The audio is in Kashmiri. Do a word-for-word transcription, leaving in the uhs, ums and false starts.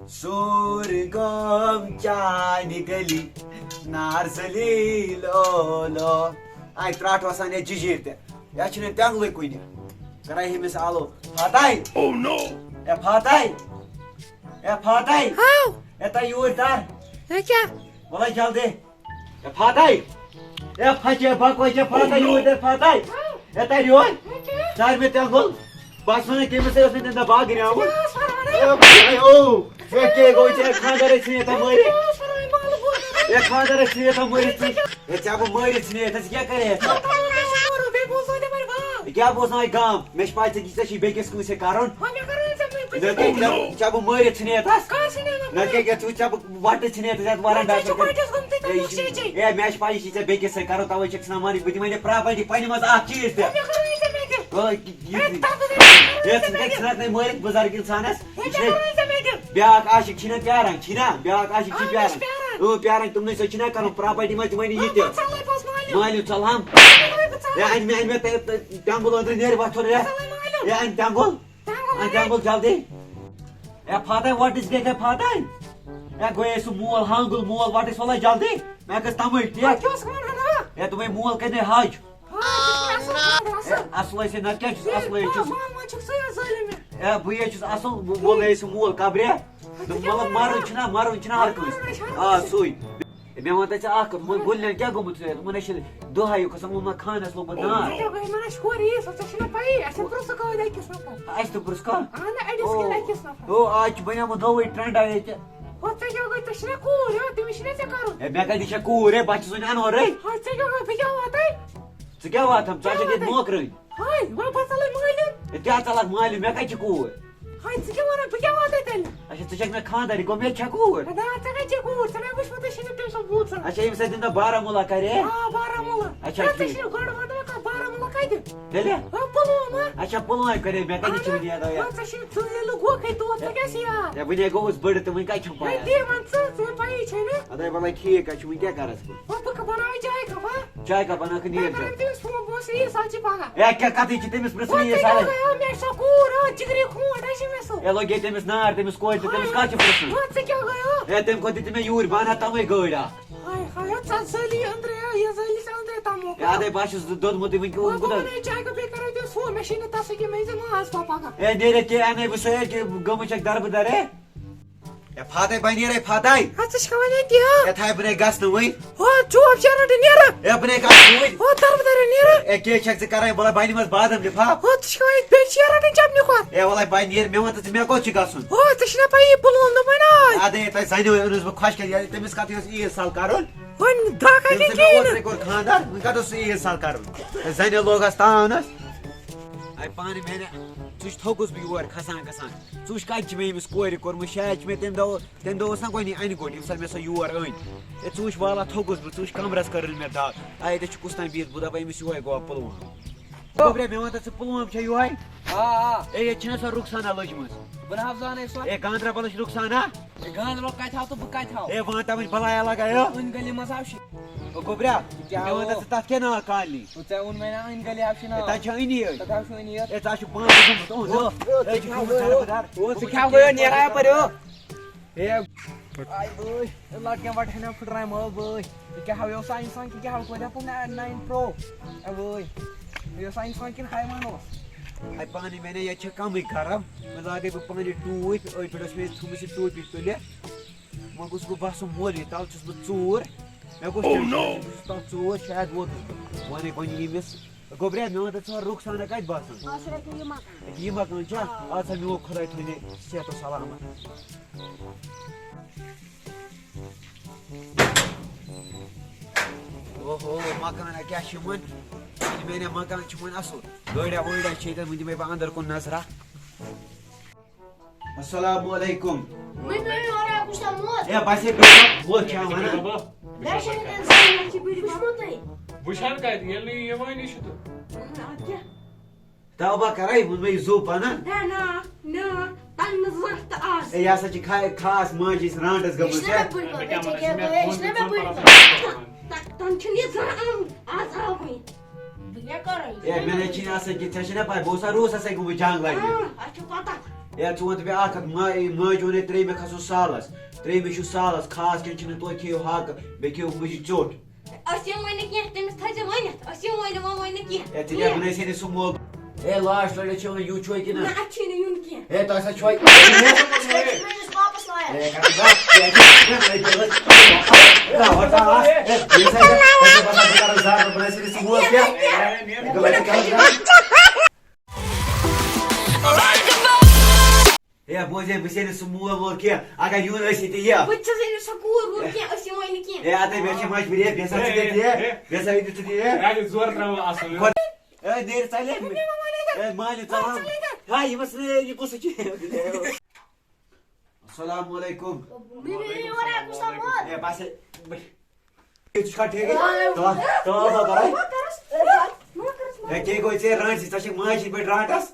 سورگم چانہِ گلی، نار زلیل اولو۔ آے ترٛٹھ وسان یا جِجیٖر تہِ۔ یا چھِنہٕ تٮ۪نٛگلٕے کُنہِ۔ کرے ہیٚمِس آلو۔ فاتاے۔ Oh no! اے فاتاے۔ اے فاتاے۔ ہاو۔ اے تا یوٗرۍ تر۔ اے کیٛاہ؟ وَلہٕ جلدی۔ اے فاتاے۔ اے فچے بکوچے فاتاے یوٗرۍ تر فاتاے۔ اے تر یوٗرۍ۔ ژار مےٚ تٮ۪نٛگُل۔ بس وَنان کٔمِس ٲس مےٚ تَمہِ دۄہ باغ گِریٛاوُن۔ اے بھائی، او۔ اے کیٛاہ گوٚو ژےٚ؟ خانٛدر ٲسۍ ژھٕنِتھ مٲرِتھ۔ اے خانٛدر ٲسۍ ژھٕنِتھ مٲرِتھ ژٕ۔ اے ژےٚ گوٚو مٲرِتھ ژھٕنِتھ، ژٕ کیٛاہ کَرے یَتھ؟ ژٕ کیٛاہ بوزناوے گام؟ مےٚ چھِ پَے ژےٚ، ژےٚ چھُے بیٚکِس کٲنٛسہِ کَرُن۔ نہ کیٛاہ، ژےٚ، ژےٚ بہٕ مٲرِتھ ژھٕنِتھ۔ نہ کیٛاہ، ژٕ، ژےٚ بہٕ وَٹہٕ ژھٕنِتھ یَتھ وَرَنڈَس پٮ۪ٹھ۔ اے، مےٚ چھِ پَے، یہِ چھِ ژےٚ بیٚکِس سۭتۍ کَرُن، تَوَے چھَکھ ژٕ مےٚ وَنان، بہٕ دِمَے نہٕ پراپرٹی پنٛنہِ منٛز اَکھ چیٖز تہِ۔ او، یہِ، یہِ، یہِ ژٕ ژھٕنَکھ نہٕ مٲرِتھ بُزرگ اِنسانَس۔ یہِ چھِ بیٛاکھ عاشق چھِنہ پیاران، چھِنہ؟ بیٛاکھ عاشق چھِ پیاران۔ اۭں، پیاران، تِمنٕے سۭتۍ چھِنہ کَرُن پراپرٹی منٛز، تِمَے نہٕ یہِ تہِ۔ مالیُن ژَلہٕ ہَم۔ اے، اَنہِ مےٚ، اَنہِ مےٚ تہِ، تہِ، تٮ۪نٛگُل أنٛدرٕ، نیرِ وۄتھُن، اے۔ اے، اَنہِ تٮ۪نٛگُل۔ اَنہِ تٮ۪نٛگُل جلدی۔ اے، فاتح، what is گٔے، گٔے فاتح؟ اے، گوٚیے سُہ مول، ہانٛگُل مول، what is وَلَے جلدی۔ مےٚ گٔژھ تَمٲے ٹھیٖک۔ اے، دوٚپمَے مول کَتہِ حج؟ اے، اَصٕل ٲسۍ ہے، نَتہٕ کیٛاہ چھُس اَصٕل ہے چھُس۔ اے، بٕے ہے چھُس اَصٕل، بہٕ، بہٕ ہے سُہ مول قبرِ۔ دوٚپُن، مطلب، مَرُن چھُنہ، مَرُن چھُنہ ہر کٲنٛسہِ۔ آ، سُے۔ ہے، مےٚ وَن تہٕ ژےٚ اَکھ کَتھ، وۄنۍ گُلٮ۪ن کیٛاہ گوٚمُت چھُ؟ یِمَن ہے چھِ دۄہَے یہِ قٕسٕم، ووٚن مےٚ خانَس لوٚگمُت نار۔ ژےٚ کیٛاہ گوٚو؟ یِمَن ہے چھِ کورِ ییٖژ، ژےٚ چھِنہ پَیی، اَسہِ ہے پرٛژھ کانٛہہ أکِس نفرَس۔ اَسہِ تہِ پرٛژھ کانٛہہ؟ اَہَن، أڑِس او، کِنہٕ أکِس نفرَس۔ او، آز چھُ بَنیومُت نوٚوُے ٹرٛنٛڈا ییٚتہِ۔ ہُتھ ژےٚ کیٛاہ گوٚو؟ ژےٚ چھِنہ کوٗر، یو، تٔمِس چھِنہ ژےٚ کَرُن؟ ہے، مےٚ کَتہِ چھےٚ کوٗر؟ ہے، بہٕ چھُس وۄنۍ اَنورٕے۔ ہَے، ژےٚ کیٛاہ گوٚو؟ بہٕ کیٛاہ واتَے؟ ژٕ کیٛاہ واتَم؟ ژٕ آسَکھ ییٚتہِ نوکرٕنۍ۔ ہاے، وۄنۍ بَسَلَے مٲلِم۔ ہے، ژٕ ہا ژَلَکھ مٲلِم، مےٚ کَتہِ چھِ کوٗر؟ ہاے، ژٕ کیٛاہ وَنان؟ بہٕ کیٛاہ واتَے تیٚلہِ؟ اچھا، ژٕ چھَکھ مےٚ خانٛدارِنۍ، گوٚو مےٚ چھےٚ کوٗر؟ ہے، نہ، ژےٚ کَتہِ چھےٚ کوٗر؟ ژےٚ مےٚ وٕچھمُت، ژےٚ چھِنہٕ تٔمۍ سُنٛد بوٗٹ ژَلان۔ اچھا، ییٚمہِ ساتہٕ تٔمۍ دۄہ بارہمولہ کَرے؟ آ، بارہمولہ۔ اچھا، ہے، ژےٚ ٹھیٖک۔ چھِنہٕ گۄڈٕ وَنان کانٛہہ بارہمولہ کَتہِ؟ تیٚلہِ؟ ہا، پُلوامہ۔ اچھا، پُلوامہِ کَرے، مےٚ کَتہِ چھِ وٕنہِ یاد آو یاد؟ ہا، ژےٚ چھِنہٕ، ژٕ ییٚلہِ گوکھٕے تور، ژےٚ کیٛاہ چھِ یاد؟ ہے، وٕنہِ ہے گوٚوُس بٔڑٕ تہٕ وۄنۍ کَتہِ چھُم پَے ہے، آسان؟ دِ وَن ژٕ، ژےٚ پَیی چھے نہٕ۔ اَدَے وَلَے ٹھیٖک حظ چھُ، وٕنہِ کیٛاہ کَرَس بہٕ؟ ہا، بہٕ بَناوٕ چاے کَپ، ہا؟ چاے کَپ بَناوکھ، نیر مےٚ جان۔ کَرَے تٔمِس فون، بہٕ اوسُس یی سَلچہِ پَگاہ۔ ہے، کیٛاہ کَتھٕے چھِ تٔمِس پرٛژھُن وۄنۍ یی تہِ سَلٕے؟ گوٚو، مےٚ چھِ سۄ کوٗر، ہا، جِگری خوٗن، ہے چھِ مےٚ سُہ۔ ہے، لوٚگ ییٚتہِ تٔمِس نار، تٔمِس کورِ تہٕ تٔمِس کَتھ چھِ پرٛژھُن؟ وۄنۍ ژٕ کیٛاہ گٔیو؟ ہے، تٔمۍ کھوٚت دیُت مےٚ یوٗرۍ، بہٕ اَنہٕ ہا تَمَے گٲڑۍ اَکھ۔ ہاے، ہاے، ژٕ ژٔلی أنٛدرَے، ہا، یہِ ژٔلی ژٕ أنٛدرَے تَموکھ۔ ہے، اَدَے بہٕ ہا چھُس دوٚدمُتٕے وٕنہِ، وۄنۍ وۄنۍ کوٗتاہ؟ بَناوِ چاے کَپ، بیٚیہِ کَرَے تٔمِس فون، مےٚ چھِنہٕ تَس أکیٛاہ، مےٚ أنۍ زِ ماز پَپَکا۔ ہے، نیرِ کیٛاہ اَنے بہٕ سُہ، ہے، کہِ گٔمٕژ چھَکھ دَربہٕ دَرے۔ ہے فاتح بھائی، نیرے فاتح۔ ہا، ژٕ چھِ کھٮ۪وان ییٚتہِ، ہا؟ ہے تھایہِ بہٕ نے گژھنہٕ وۄنۍ۔ ہو، چوب شیران تہِ نیران۔ ہے بہٕ نے گژھنہٕ وۄنۍ۔ ہو، تربہٕ دارِ نیران۔ ہے کیٛاہ چھَکھ ژٕ کران؟ وَلہٕ بَنہِ منٛز بادام لِفاف۔ ہو، ژٕ چھِ کھٮ۪وان ییٚتہِ بیٚیہِ شیران تہِ چَپنہِ کھۄتھ۔ ہے وَلہٕ بَنہِ نیر، مےٚ وَن تہٕ ژٕ، مےٚ کوٚت چھُ گژھُن؟ ہو، ژٕ چھِنہ پَیی، پُلووم دوٚپمَے نا آز۔ اَدٕ ہے تۄہہِ زَنیو أنٕس بہٕ خۄش کَرِ، ییٚلہِ تٔمِس کَتھ اوس عیٖد سال کَرُن۔ وۄنۍ درٛاکھ تٔمِس کِنہٕ ہے مےٚ کِہیٖنۍ اوترَے نہٕ؟ کوٚر خانٛدر، وۄنۍ کَتھ اوس سُہ عیٖد سال کَرُن؟ ہے زَنیو لوگ اَس تاونَس۔ اے پانہٕ میانہِ، ژٕ وٕچھ، تھوٚکُس بہٕ یور کھسان کھسان۔ ژٕ وٕچھ، کَتہِ چھِ مےٚ ییٚمِس کورِ کوٚرمُت؟ شاید چھِ مےٚ تَمہِ دۄہ، تَمہِ دۄہ اوس نہ گۄڈٕنی اَنہِ گوٚٹ، ییٚمہِ ساتہٕ مےٚ سۄ یور أنۍ۔ اے ژٕ وٕچھ، واللہ تھوٚکُس بہٕ، ژٕ وٕچھ، کَمرَس کٔرٕن مےٚ دَگ۔ آ، ییٚتٮ۪تھ چھُ کُس تام بِہِتھ، بہٕ دَپَے أمِس یِہوٚے گوٚوا پُلوام۔ گوٚبریا، مےٚ وَن تہٕ ژٕ، پُلوام چھا یِہوٚے؟ آ، آ۔ اے، ییٚتہِ چھِنہ سۄ رُخسانا لٔجمٕژ؟ بہٕ نہ حظ زانَے سۄ۔ اے، گاندربلٕچ رُخسانا؟ ہے، گاندربل کَتہِ ہاو تہٕ بہٕ کَتہِ ہاو؟ ہے، وۄنۍ تَمِچ بَلایا لَگایو۔ أنۍ گٔلی منٛز ہاو شی۔ او گوٚبریا، کیٛاہ مےٚ وَن تہٕ ہو؟ ژٕ، تَتھ کیٛاہ ناو کالنی؟ ہُہ ژےٚ ووٚن مےٚ نا أنۍ گٔلی ہاو شی ناو۔ ہے، تَتہِ چھا أنی أتھۍ؟ تَتہِ ہاو شی أنی أتھۍ۔ ہے، ژٕ ہا چھُکھ پانہٕ گوٚمُت، اون، او، او، ژٕ کھیٚوان چھُکھ، او، ژٕ ہاو پَتہٕ۔ او، ژٕ کھیٚوان گٔیو نیران یَپٲرۍ، او۔ ہے، آے بٲے، ہے لَڑکہٕ وَٹہٕ ہنا پھٕٹراے مال بٲے۔ یہِ کیٛاہ ہاو، یہِ اوس اِنسان کِنہٕ کیٛاہ ہاو، توتہِ ہاو ناین پرٛو۔ ہے بٲے، یہِ اوس اِنسان کِنہٕ حیوان اوس؟ ہے پانہٕ مےٚ نے ییٚتہِ چھےٚ کَمٕے گرم، وۄنۍ لاگے بہٕ پانہٕ ٹوٗپۍ، أتھۍ پٮ۪ٹھ ٲس مےٚ تھٲومٕژ یہِ ٹوپی تُلِتھ۔ وۄنۍ گوٚژھ بہٕ باسُن مولوی، تَلہٕ چھُس بہٕ ژوٗر۔ مےٚ گوٚژھ Oh no! ٹٮ۪نشن، بہٕ چھُس تَلہٕ ژوٗر، شاید ووتُس بہٕ۔ وَنے وۄنۍ ییٚمِس۔ گوٚبریا، مےٚ وَن تہٕ ژٕ، رُخسانا کَتہِ باسان؟ آ، سُہ رَٹہِ یہِ مکان۔ یہِ مکان چھا؟ آ۔ اَدٕ سا، میون خۄداے تھٲینَے صحت و سلامت۔ اوہو، مکانا کیٛاہ چھِ یِمَن؟ یہِ میٛانہِ مکان چھِ وۄنۍ اَصٕل۔ گٲڑیا وٲڑیا چھِ ییٚتٮ۪ن، وۄنۍ دِمَے بہٕ اَندَر کُن نظرا۔ السلام علیکم۔ وۄنۍ پیٚیہِ یورٕ اکھ وٕچھتھ موت۔ اے، بس ہے، بیٚیہِ وۄتھ کھٮ۪وان، ہا؟ بابا، بہٕ چھُس بیٚیہِ چھُنہٕ وٕچھان۔ اِنسان وٕچھِ، بہٕ چھُس وٕچھمُتٕے۔ وٕچھان کَتہِ؟ ییٚلہِ نہٕ یہِ یِوٲنی چھُ تہٕ۔ اَدٕ کیٛاہ؟ توبہ کَرَے، ووٚن مےٚ یہِ زُو پَنَن۔ ہے نا، نا، تَنہٕ نہٕ زانٛہہ تہٕ آز۔ اے، یہِ ہسا چھِ کھا-، خاص ماجہِ ہِنٛز رانٛٹَس گٔمٕژ، یہِ چھِنہ ہے۔ مےٚ بٔڑۍ بَب، یہِ چھِنہ مےٚ بٔڑۍ بَب۔ تَ-، تَنہٕ چھُنہٕ یہِ زانٛہہ آمُت، آز آو وۄنۍ۔ بہٕ کیٛاہ کَرٕ؟ ہے، مےٚ نَے چھِنہٕ آسان کہِ ژےٚ چھےٚ نہ پَے، بہٕ اوسا روٗسَس سۭتۍ گوٚمُت جنٛگ لَڑنہِ۔ آ، اَسہِ چھُ پَتہ۔ ہے، ژٕ وَن تہٕ مےٚ اَکھ کَتھ، ما-، ماجہِ ووٚن ہے ترٛیٚیمہِ کھسو سالَس، ترٛیٚیمہِ چھُ سالَس، خاص کھٮ۪ن چھُنہٕ توتہِ، کھیٚیِو ہاکہٕ، بیٚیہِ کھیٚیِو مُجہِ ژیوٚٹ۔ أسۍ یِمو نہٕ کینٛہہ، تٔمِس تھٲیزِ ؤنِتھ، أسۍ یِمو نہٕ، وۄنۍ ؤنۍ نہٕ کینٛہہ۔ ہے، ژٕ کیٛاہ کینٛہہ۔ بَنٲیِتھ ژےٚ نہٕ سُہ مول؟ ہے، last لَٹہِ چھِ وَنان، یوٗت چھُے کِنہٕ؟ نہ، اَتہِ چھُے نہٕ یُن کینٛہہ۔ ہے، تۄہہِ سا چھُے۔ مےٚ چھُ واپَس لایان۔ ہے، کَتھ کَتھ؟ ہے، کیٛاہ چھُ؟ ہے، ہے، ہے، نہ، وَٹا، ہے، یہِ سا، ہے، تۄہہِ چھُو باسان، بہٕ کَرٕ زیادٕ، بہٕ بَنٲیِتھ ژےٚ نہٕ سُہ مول کینٛہہ۔ ہے، ہے، ہے، ہے۔ ہے، بہٕ کَرٕ زیادٕ۔ ہے، بوز ہے، بہٕ چھُسے نہٕ سُہ مول وول کینٛہہ۔ اگر یُن ٲسی تہٕ یہِ۔ بہٕ تہِ چھَسے نہٕ سۄ کوٗر ووٗر کینٛہہ، أسۍ یِمو نہٕ کینٛہہ۔ ہے، اَدٕ ہے، مےٚ چھِ مجبوٗری، ہے، بیٚیہِ ہسا ژٕ تہِ یہِ۔ بیٚیہِ ہسا یہِ تہِ ژٕ تہِ یہِ۔ ہے، یہِ زورٕ ترٛاوو اَصٕل۔ ہے، نیرِ ژَلہِ۔ ہے، مالہِ ژَلان۔ ہے، یہِ مَس نہٕ، یہِ کُس چھُ؟ السلام علیکم۔ وعلیکم السلام۔ ہے، بس ہے۔ ژٕ چھُکھا ٹھیٖکٕے؟ تَوَ-، تَوَ ما کَرَے؟ ہے، کیٛاہ گوٚو ژےٚ رانٛٹسٕے؟ ژےٚ چھَکھ ماجہِ ہِنٛدۍ پٲٹھۍ رانٛٹَس؟